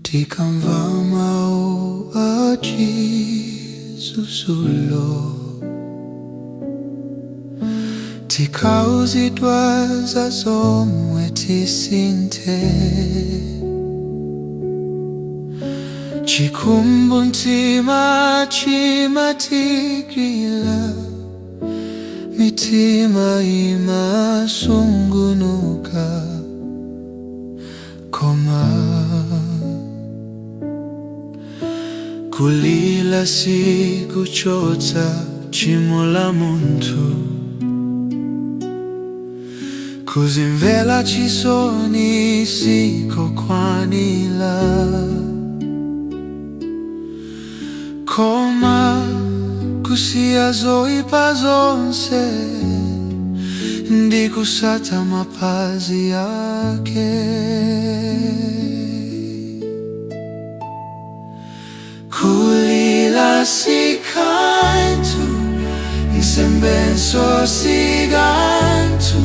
Tikamva mau a chidzudzulo, tikauzidwa za zomwe tisinthe, chikumbumtima chimatigwira, mitima imasungunuka. Koma kulila sikuchotsa tchimo la munthu, kuzimvela chisoni sikokwanila, koma kusiya zoipa zonse ndi kutsata mapazi ake. Kulila sikanthu, nsembenso sikanthu,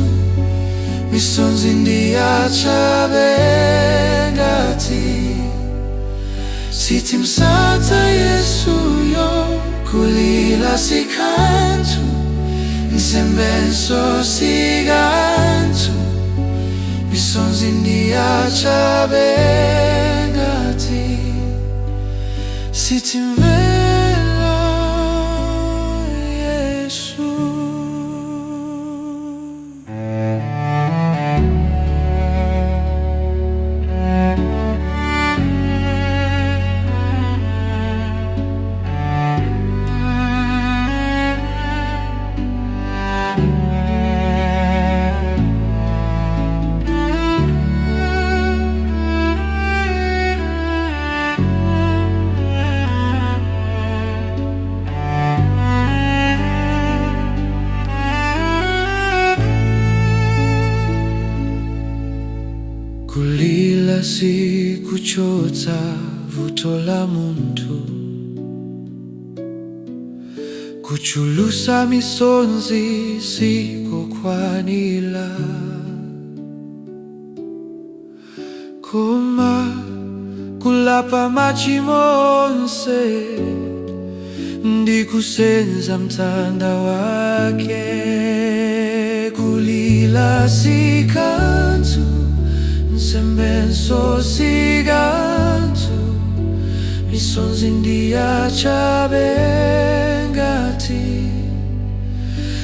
misonzi ndiyachabe ngati sitimtsata Yesuyo. Kulila sikanthu, nsembenso sikanthu, misonzi ndiyachabe ngati sitimvera Yesu. Kulila sikuchotsa vuto la munthu, kuchulutsa misonzi sikokwanila, koma kulapa machimo onse ndi kusenza mtanda wake. Kulila sikanthu, nsembenso sikanthu, misonzi ndiyachabe ngati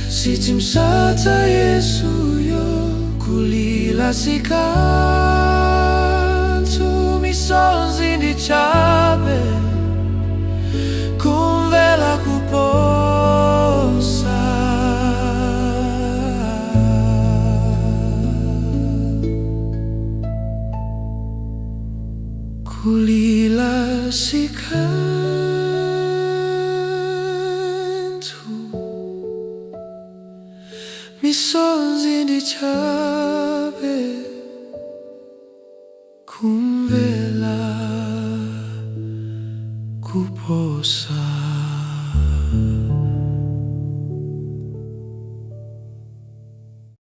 sitimtsata Yesuyo. Kulila sikanthu, misonzi ndi chabe, kumvera kuposa. Kulila sikanthu, misonzi ndi chabe.